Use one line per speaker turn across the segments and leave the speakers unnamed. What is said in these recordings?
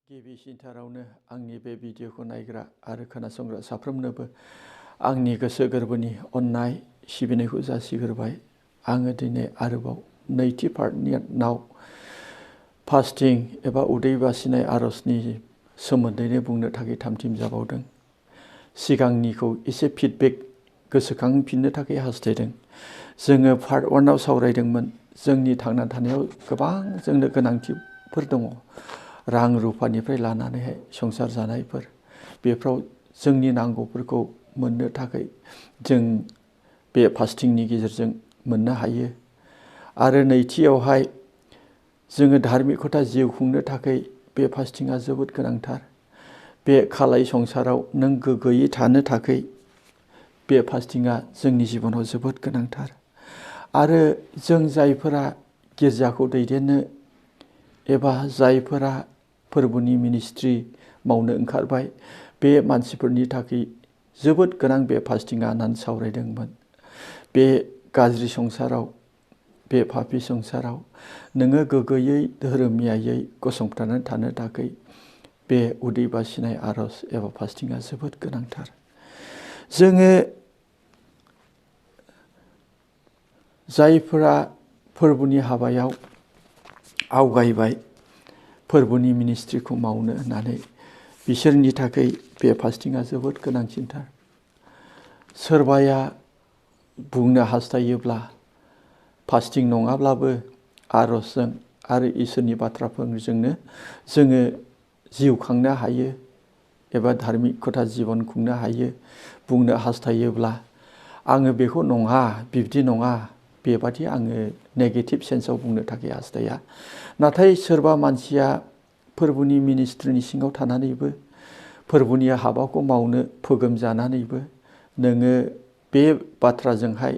गिबिसिनथारावनो आंनि बे भिडिअखौ नायग्रा आरो खोनासंग्रा साफ्रोमनोबो आंनि गोसो गोरबोनि अननाय सिबिनायखौ जासिग्रोबाय। आङो दिनै आरोबाव नैथि पार्टनियाव फास्टिं एबा उदै बासिनाय आरजनि सोमोन्दैनो बुंनो थाखाय थामथिम जाबावदों। सिगांनिखौ एसे फिडबेक गोसोखांफिननो थाखाय हास्थायदों। जोङो पार्ट 1आव सावरायदोंमोन जोंनि थांना थानायाव गोबां जोंनो गोनांथिफोर दङ। रां रुफानिफ्राय लानानैहाय संसार जानायफोर बेफ्राव जोंनि नांगौफोरखौ मोननो थाखाय जों बे फास्टिंनि गेजेरजों मोननो हायो। आरो नैथियावहाय जोङो धार्मिकता जिउ खुंनो थाखाय बे फास्टिंआ जोबोद गोनांथार। बे खालाय संसाराव नों गोग्गोयै थानो थाखाय बे फास्टिंआ जोंनि जिबनाव जोबोद गोनांथार। आरो जों जायफोरा गिर्जाखौ दैदेननो एबा जायफोरा फोरबोनि मिनिस्ट्रि मावनो ओंखारबाय बे मानसिफोरनि थाखाय जोबोद गोनां बे फास्टिंआ होननानै सावरायदोंमोन। बे गाज्रि संसाराव बे पापि संसाराव नोङो गोग्गोयै धोरोमियायै गसंथानानै थानो थाखाय बे उदै बासिनाय आरज एबा फास्टिंआ जोबोद गोनांथार। जोङो जायफोरा फोरबोनि हाबायाव आवगायबाय फोरबोनि मिनिस्ट्रिखौ मावनो होननानै बिसोरनि थाखाय बे फास्टिंआ जोबोद गोनांसिनथार। सोरबाया बुंनो हास्थायोब्ला फास्टिं नङाब्लाबो आरजजों आरो इसोरनि बाथ्राफोरजोंनो जोङो जिउ खांनो हायो एबा धार्मिकता जीबन खुंनो हायो बुंनो हास्थायोब्ला आङो बेखौ नङा बिब्दि नङा बेबादि आङो नेगेटिभ सेन्सआव बुंनो थाखाय हास्थाया। नाथाय सोरबा मानसिया फोरबोनि मिनिस्ट्रिनि सिङाव थानानैबो फोरबोनि हाबाखौ मावनो फोगोम जानानैबो नोङो बे बाथ्राजोंहाय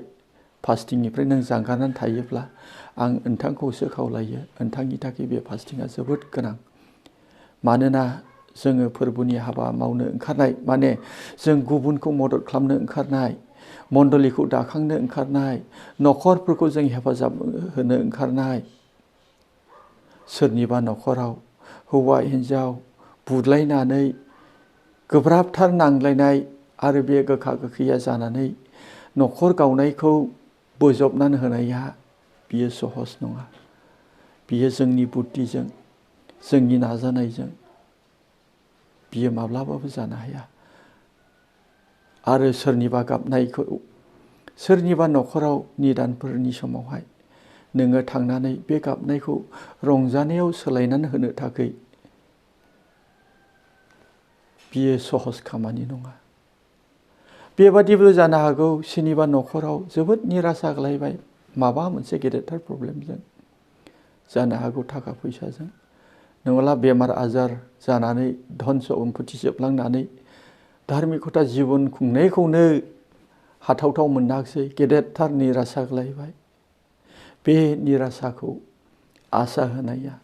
फास्टिंनिफ्राय नों जानगारनानै थायोब्ला आं नोंथांखौसो खावलायो नोंथांनि थाखाय बे फास्टिंआ जोबोद गोनां। मानोना जोङो फोरबोनि हाबा मावनो ओंखारनाय माने जों गुबुनखौ मदद खालामनो ओंखारनाय, मण्डलिखौ दाखांनो ओंखारनाय, न'खरफोरखौ जों हेफाजाब होनो ओंखारनाय, सोरनिबा न'खराव हौवा हिन्जाव बुदलायनानै गोब्राबथार नांलायनाय आरो बे गोखा गोखैया जानानै न'खर गावनायखौ बोजबनानै होनाया बियो सहस नङा। बियो जोंनि बुद्धिजों जोंनि नाजानायजों बियो माब्लाबाबो जानो हाया। आरो सोरनिबा गाबनायखौ सोरनिबा न'खराव निदानफोरनि समावहाय नोङो थांनानै बे गाबनायखौ रंजानायाव सोलायनानै होनो थाखाय बियो सहस खामानि नङा। बेबादिबो जानो हागौ सोरनिबा न'खराव जोबोद निरासा गोलैबाय माबा मोनसे गेदेरथार प्रब्लेमजों, जानो हागौ थाखा फैसाजों, नङाब्ला बेमार आजार जानानै धन सम्पति जोबलांनानै धार्मिकता जीबन खुंनायखौनो हाथावथाव मोनाखिसै, गेदेरथार निरासा गोलैबाय। बे निरासाखौ आसा होनाया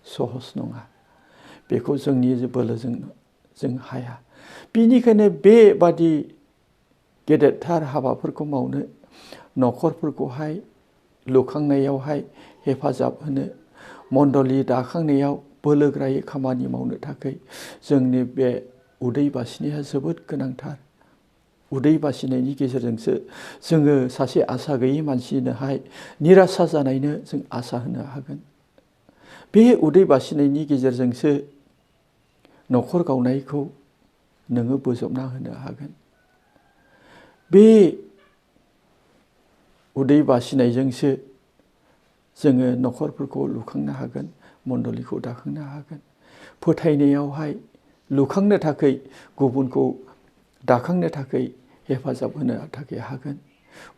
सहस नङा। बेखौ जोंनि बोलोजों जों हाया। बिनिखायनो बेबादि गेदेरथार हाबाफोरखौ मावनो न'खरफोरखौहाय लुखांनायावहाय हेफाजाब होनो मण्डलि दाखांनायाव बोलोग्रायै खामानि मावनो थाखाय जोंनि बे उदै बासिनाया जोबोद गोनांथार। उदै बासिनायनि गेजेरजोंसो जोङो सासे आसा गैयै मानसिनोहाय निरासा जानायनो जों आसा होनो हागोन। बे उदै बासिनायनि गेजेरजोंसो न'खर गावनायखौ नोङो बोजबना होनो हागोन। बे उदै बासिनायजोंसो जोङो न'खरफोरखौ लुखांनो हागोन, मण्डलिखौ दाखांनो हागोन। फोथायनायावहाय लुखांनो थाखाय गुबुनखौ दाखांनो थाखाय हेफाजाब होनो थाखाय हागोन।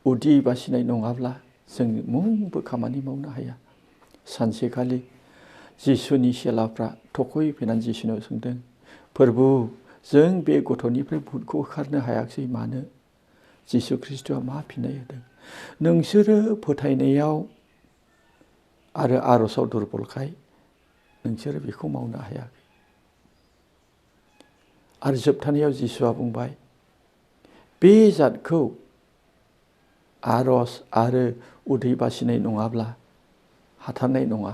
उदै बासिनाय नङाब्ला जों मुंबो खामानि मावनो हाया। सानसेखालि जिसुनि चेलाफ्रा थखयै फैनानै जिसुनाव सोंदों, फोरबु जों बे गथ'निफ्राय भुतखौ होखारनो हायाखिसै मानो? जिसु ख्रिस्ट'आ मा फिननाय होदों? नोंसोरो फोथायनायाव आरो आरजआव दुरबलखाय नोंसोरो बेखौ मावनो हायाखै। आरो जोबथानायाव जिसुआ बुंबाय, बे जातखौ आरज आरो उदै बासिनाय नङाब्ला हाथारनाय नङा।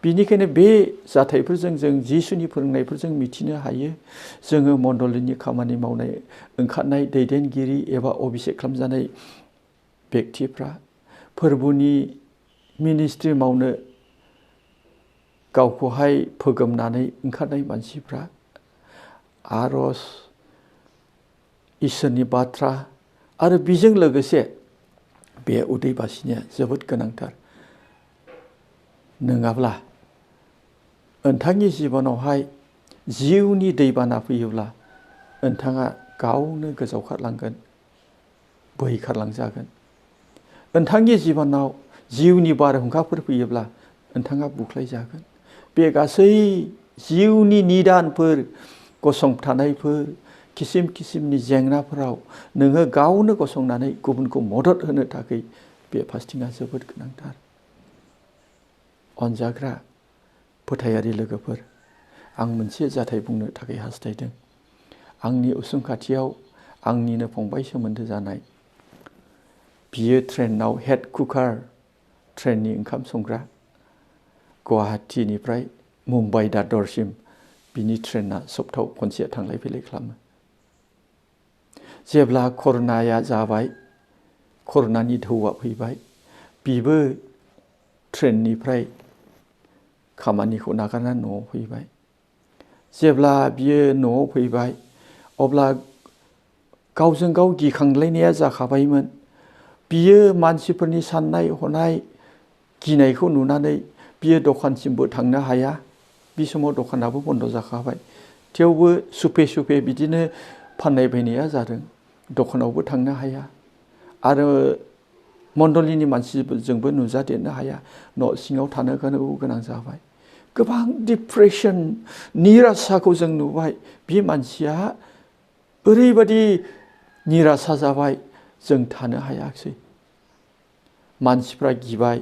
बिनिखायनो बे जाथायफोरजों जों जिसुनि फोरोंनायफोरजों मिथिनो हायो जोङो मण्डलिनि खामानि मावनाय ओंखारनाय दैदेनगिरि एबा अभिषेक खालामजानाय बेक्तिफ्रा फोरबोनि मिनिस्ट्रि मावनो गावखौहाय फोगोमनानै ओंखारनाय मानसिफ्रा आरज इसोरनि बाथ्रा आरो बेजों लोगोसे बे उदै बासिनाया जोबोद गोनांथार नङाब्ला नोंथांनि जिबनावहाय जिउनि दैबाना फैयोब्ला नोंथाङा गावनो गोजावखारलांगोन बोहैखारलांजागोन नोंथांनि जिबनाव जिउनि बारहुंखाफोर फैयोब्ला नोंथाङा बुख्लायजागोन बे गासै जिउनि निदानफोर गसंथानायफोर किसिम किसिमनि जेंनाफोराव नोङो गावनो गसंनानै गुबुनखौ मदद होनो थाखाय बे फास्टिंआ जोबोद गोनांथार अनजाग्रा फोथायारि लोगोफोर आं मोनसे जाथाय बुंनो थाखाय हास्थायदों आंनि उसुं खाथियाव आंनिनो फंबाय सोमोन्दो जानाय बियो ट्रेनाव हेड कुकार ट्रेननि ओंखाम संग्रा गुवाहाटीनिफ्राय मुम्बाइ दादरसिम बिनि ट्रेना सप्तायाव खनसे थांलाय फैलाय खालामो जेब्ला कर'नाया जाबाय कर'नानि ढौआ फैबाय बिबो ट्रेननिफ्राय खामानिखौ नागारनानै न'आव फैबाय जेब्ला बियो न'आव फैबाय अब्ला गावजों गाव गिखांलायनाया जाखाबायमोन बियो मानसिफोरनि साननाय हनाय गिनायखौ नुनानै बियो दखानसिमबो थांनो हाया बे समाव दखानाबो बन्द जाखाबाय थेवबो सुफे सुफे बिदिनो फाननाय बायनाया जादों दखानावबो थांनो हाया आरो मण्डलिनि मानसिजोंबो नुजादेरनो हाया न' सिङाव थानो गोनां जाबाय गोबां डिप्रेसन निरासाखौ जों नुबाय बे मानसिया ओरैबायदि निरासा जाबाय जों थानो हायाखिसै मानसिफ्रा गिबाय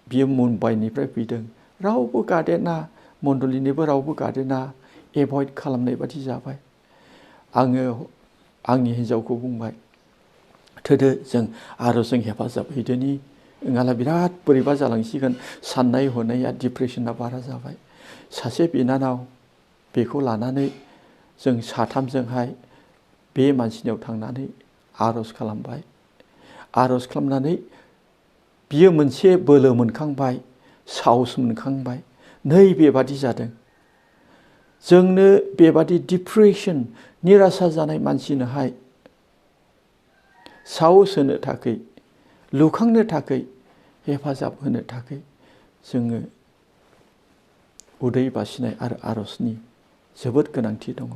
बियो मुम्बाइनिफ्राय फैदों रावबो गार्डेना मण्डलिनिबो रावबो गार्डेना एभयड खालामनाय बादि जाबाय आङो आंनि हिन्जावखौ बुंबाय थोदो जों आरजजों हेफाजाब हैदोनि नङाब्ला बिराद बोरैबा जालांसिगोन साननाय हनाया डिप्रेसना बारा जाबाय सासे बिनानाव बेखौ लानानै जों साथामजोंहाय बे मानसिनियाव थांनानै आरज खालामबाय आरज खालामनानै बियो मोनसे बोलो मोनखांबाय साहस मोनखांबाय नै बेबादि जादों जोंनो बेबादि डिप्रेसन निरासा जानाय मानसिनोहाय साहस होनो थाखाय लुखांनो थाखाय हेफाजाब होनो थाखाय जोङो उदै बासिनाय आरो आरजनि जोबोद गोनांथि दङ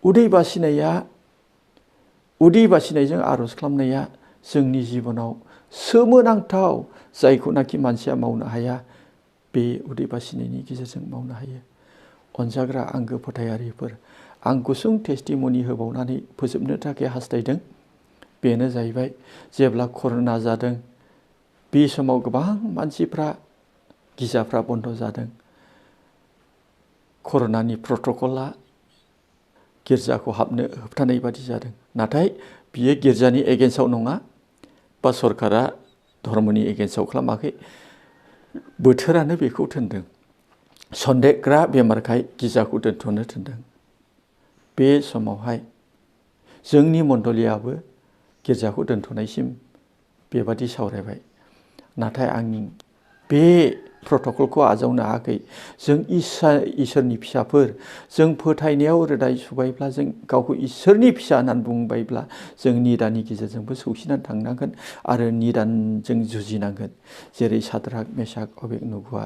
उदै बासिनायजों आरज खालामनाया जोंनि जिबनाव सोमोनांथाव जायखौनाखि मानसिया मावनो हाया बे उदै बासिनायनि गेजेरजों मावनो हायो अनजाग्रा आंगो फोथायारिफोर आं गुसुं टेस्टिमनि होबावनानै फोजोबनो थाखाय हास्थायदों बेनो जाहैबाय जेब्ला कर'ना जादों बे समाव गोबां मानसिफ्रा गिर्जाफ्रा बन्द जादों कर'नानि प्रट'कला गिर्जाखौ हाबनो होबथानाय बादि जादों नाथाय बियो गिर्जानि एगेन्स्टआव नङा बा सरकारा धर्मनि एगेन्स्टआव खालामाखै बोथोरानो बेखौ थिनदों सन्देरग्रा बेमारखाय गिर्जाखौ दोनथ'नो थिनदों बे समावहाय जोंनि मण्डलियाबो गिर्जाखौ दोनथ'नायसिम बेबादि सावरायबाय नाथाय आं बे प्रट'कलखौ आजावनो हायाखै जों इसोरनि फिसाफोर जों फोथायनायाव रोदाय सुबायब्ला जों गावखौ इसोरनि फिसा होननानै बुंबायब्ला जों निदाननि गेजेरजोंबो सौसिनानै थांनांगोन आरो निदानजों जुजिनांगोन जेरै साद्राक मेसाक अबेदनग'आ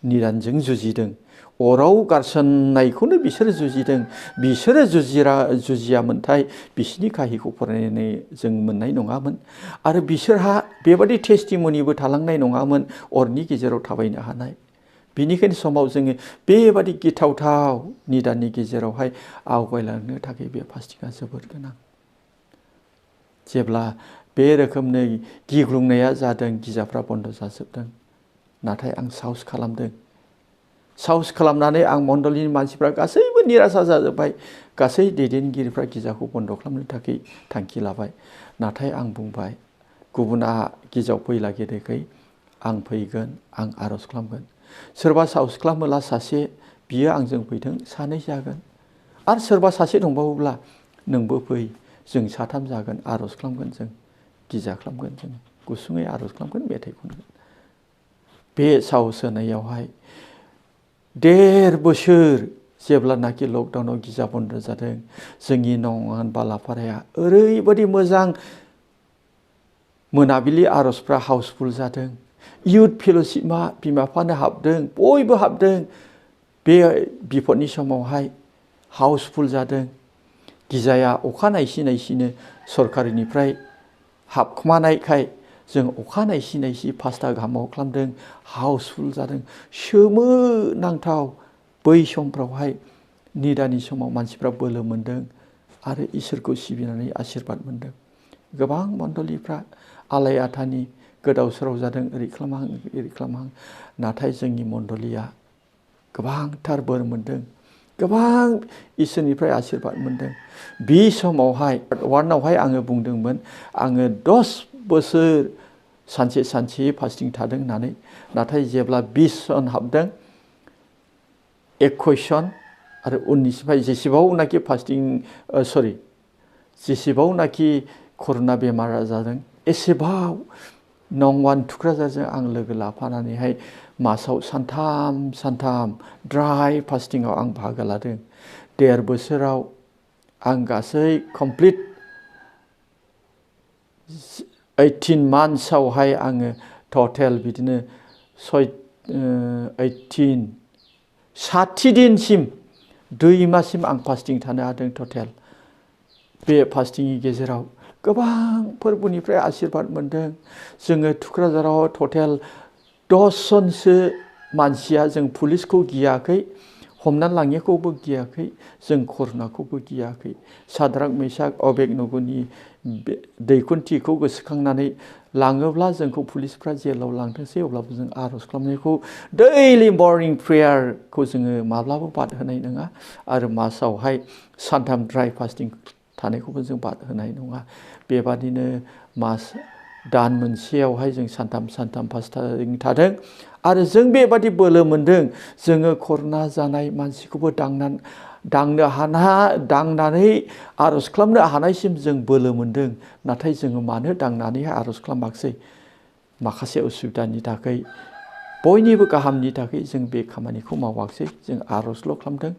निदानजों जुजिदों अराव गारसोमनायखौनो बिसोरो जुजिदों बिसोरो जुजियामोनथाय बिसिनि काहिखौ फरायनानै जों मोननाय नङामोन आरो बिसोरहा बेबादि टेस्टिमनिबो थालांनाय नङामोन अरनि गेजेराव थाबायनो हानाय बिनिखायनो समाव जोङो बेबादि गिथावथाव निदाननि गेजेरावहाय आवगायलांनो थाखाय बे फास्टिंआ जोबोद गोनां जेब्ला बे रोखोमनि गिग्लुंनाया जादों गिर्जाफ्रा बन्द जाजोबदों नाथाय आं साहस खालामदों साहस खालामनानै आं मण्डलिनि मानसिफ्रा गासैबो निरासा जाजोब्बाय गासै दैदेनगिरिफ्रा गिर्जाखौ बन्द खालामनो थाखाय थांखि लाबाय नाथाय आं बुंबाय गुबुना गिर्जायाव फैलागेरैखाय आं फैगोन आं आरज खालामगोन सोरबा साहस खालामोला सासे बियो आंजों फैथों सानै जागोन आरो सोरबा सासे दंबावोब्ला नोंबो फै जों साथाम जागोन आर'ज खालामगोन जों गिजा खालामगोन जों गुसुङै आर'ज खालामगोन मेथाइ खनगोन बे साहस होनायावहाय 1.5 बोसोर जेब्लानाखि लकडाउनाव गिजा बन्द जादों जोंनि नंआन बालापाराया ओरैबायदि मोजां मोनाबिलि आर'जफ्रा हाउसफुल जादों इयुथ फेल'शिपआ बिमा बिफानो हाबदों बयबो हाबदों बे बिपदनि समावहाय हाउसफुल जादों गिजाया अखा नायसिनो सरकारिनिफ्राय हाबखोमानायखाय जों अखा नायसि 5टा गाहामाव खालामदों हाउसफुल जादों सोमोनांथाव बै समफ्रावहाय निदानि समाव मानसिफ्रा बोलो मोन्दों आरो इसोरखौ सिबिनानै आशीर्बाद मोन्दों गोबां मण्डलिफ्रा आलाय आथानि गोदाव सोराव जादों ओरै खालामहां नाथाय जोंनि मण्डलिया गोबांथार बोर मोन्दों गोबां इसोरनिफ्राय आशीर्बाद मोन्दों बे समावहाय वानआवहाय आङो बुंदोंमोन आङो 10 बोसोर सानसे फास्टिं थादों होननानै नाथाय जेब्ला 20 सन हाबदों 21 सन आरो 19निफ्राय जेसेबांनाखि फास्टिं जेसेबांनाखि कर'ना बेमारा जादों एसेबां नंवान थुक्राझारजों आं लोगो लाफानानैहाय मासाव सानथाम ड्राइ फास्टिंआव आं बाहागो लादों 1.5 बोसोराव आं गासै कमप्लिट 18 मान्थ्सआवहाय आङो टटेल बिदिनो 60 दिनसिम 2 माससिम आं फास्टिं थानो हादों टटेल बे फास्टिंनि गेजेराव गोबां फोरबोनिफ्राय आशीर्बाद मोन्दों जोङो थुक्राझाराव टटेल 10 जनसो मानसिया जों पुलिसखौ गियाखै हमनानै लांनायखौबो गियाखै जों कर'नाखौबो गियाखै साद्राक मेसाक अबेदनग'नि दैखुनथिखौ गोसोखांनानै लाङोब्ला जोंखौ पुलिसफ्रा जेलाव लांथोंसै अब्लाबो जों आर'ज खालामनायखौ दैलि मर्निं प्रेयारखौ जोङो माब्लाबो बाद होनाय नङा आरो मासावहाय सानथाम ड्राइ फास्टिं थानायखौबो जों बाद होनाय नङा बेबादिनो दान मोनसेयावहाय जों सानथाम फास्टिं थादों आरो जों बेबादि बोलो मोन्दों जोङो कर'ना जानाय मानसिखौबो दांनानै आर'ज खालामनो हानायसिम जों बोलो मोन्दों नाथाय जोङो मानो दांनानैहाय आर'ज खालामाखिसै माखासे उसुबिदानि थाखाय बयनिबो गाहामनि थाखाय जों बे खामानिखौ मावाखिसै जों आर'जल' खालामदों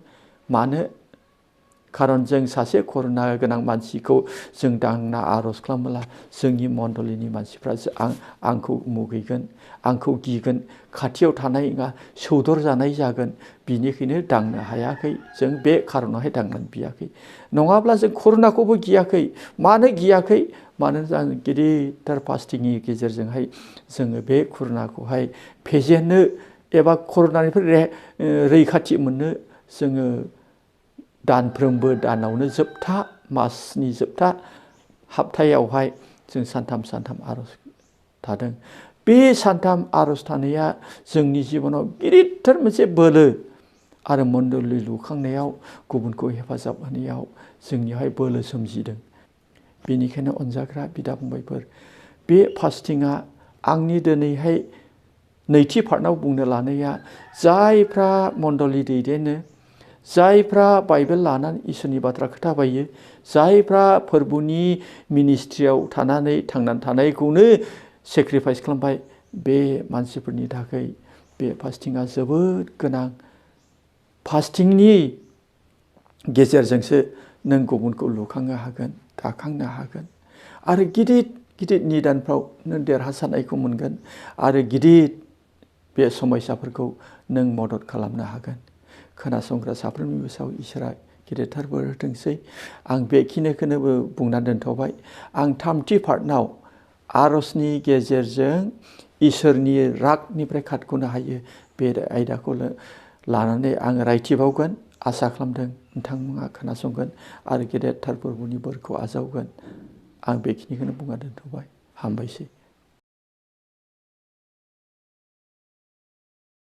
मानो खारन जों सासे कर'ना गोनां मानसिखौ जों दांना आर'ज खालामोब्ला जोंनि मण्डलिनि मानसिफ्रा आंखौ मुगैगोन आंखौ गिगोन खाथियाव थानाय नङा सौदर जानाय जागोन बिनिखायनो दांनो हायाखै जों बे खारनावहाय दांनानै बियाखै नङाब्ला जों कर'नाखौबो गियाखै मानो गियाखै मानो जों गिदिरथार फास्टिंनि गेजेरजोंहाय जोङो बे कर'नाखौहाय फेजेननो एबा कर'नानिफ्राय रैखाथि मोननो जोङो दानफ्रोमबो दानावनो जोबथा मासनि जोबथा हाप्तायावहाय जों सानथाम आर'ज थादों बे सानथाम आर'ज थानाया जोंनि जिबनाव गिदिरथार मोनसे बोलो आरो मण्डलि लुखांनायाव गुबुनखौ हेफाजाब होनायाव जोंनियावहाय बोलो सोमजिदों बेनिखायनो अनजाग्रा बिदा फंबायफोर बे फास्टिंआ आंनि दिनैहाय नैथि पार्टआव बुंनो लानाया जायफ्रा मण्डलि दैदेनो जायफ्रा बाइबेल लानानै इसोरनि बाथ्रा खोथाबायो जायफ्रा फोरबोनि मिनिस्ट्रियाव थानानै थांनानै थानायखौनो सेक्रिफाइस खालामबाय बे मानसिफोरनि थाखाय बे फास्टिंआ जोबोद गोनां फास्टिंनि गेजेरजोंसो नों गुबुनखौ लुखांनो हागोन दाखांनो हागोन आरो गिदिर निदानफ्राव नों देरहासारनायखौ मोनगोन आरो गिदिर बे समयसाफोरखौ नों मदद खालामनो हागोन खोनासंग्रा साफ्रोमनिबो सायाव इसोरा गिदिरथार बोर होथोंसै आं बेखिनिखौनो बुंना दोनथ'बाय आं थामथि पार्टआव आर'जनि गेजेरजों इसोरनि रागनिफ्राय खारग'नो हायो बे आयदाखौ लानानै आं रायथिबावगोन आसा खालामदों नोंथांमोना खोनासंगोन आरो गेदेरथार फोरबोनि बोरखौ आजावगोन आं बेखिनिखौनो बुंना दोनथ'बाय हामबायसै